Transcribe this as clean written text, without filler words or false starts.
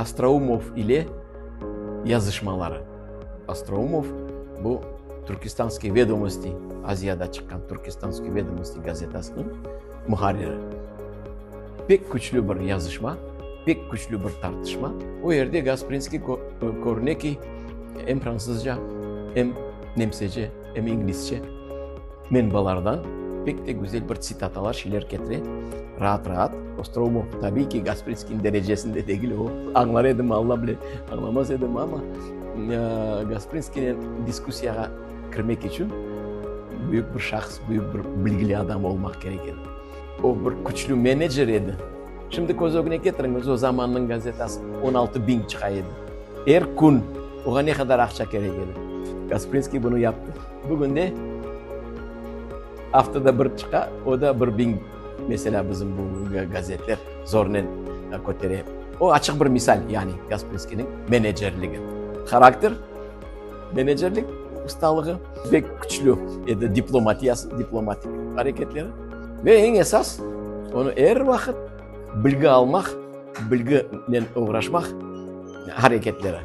Ostroumov ile yazışmaları. Ostroumov bu Turkestanskiye vedomosti, Aziyada çıqqan Turkestanskiye vedomosti gazetasınıñ muharriri. Pek küçlü bir yazışma, pek küçlü bir tartışma. O yerde Gasprinskiy körüne ki, em fransızca, em nemsece, em inglizce menbalardan pek de güzel bir tsitatalar, şeyler ketire, raat-raat. Ostroumov, tabiiy ki, Gasprinskiyniñ derecesinde degil, o añlar edimi, Alla bile, añlamaz edimi, amma Gasprinskiynen diskussiyağa kirmek içün büyük bir şahs, büyük bir bilgili adam olmaq kerek edi. O bir küçlü menecer edi. Şimdi köz ögüne ketiriñiz, o zamannıñ gazetası 16 biñ çıqa edi. Er kün oğa ne qadar aqça kerek edi. Gasprinskiy bunı yaptı. Bugün de aftada bir çıqa, o da bir biñ, meselâ, bizim bu gazetler zornen kötere. O açıq bir misal, yani Gasprinskiyniñ menecerligi. Harakter, menecerlik ustalığı pek küçlü edi, diplomatiyası, diplomatik areketleri. Ve eñ esas, onı er vaqıt bilgi almaq, bilginen oğraşmaq areketleri.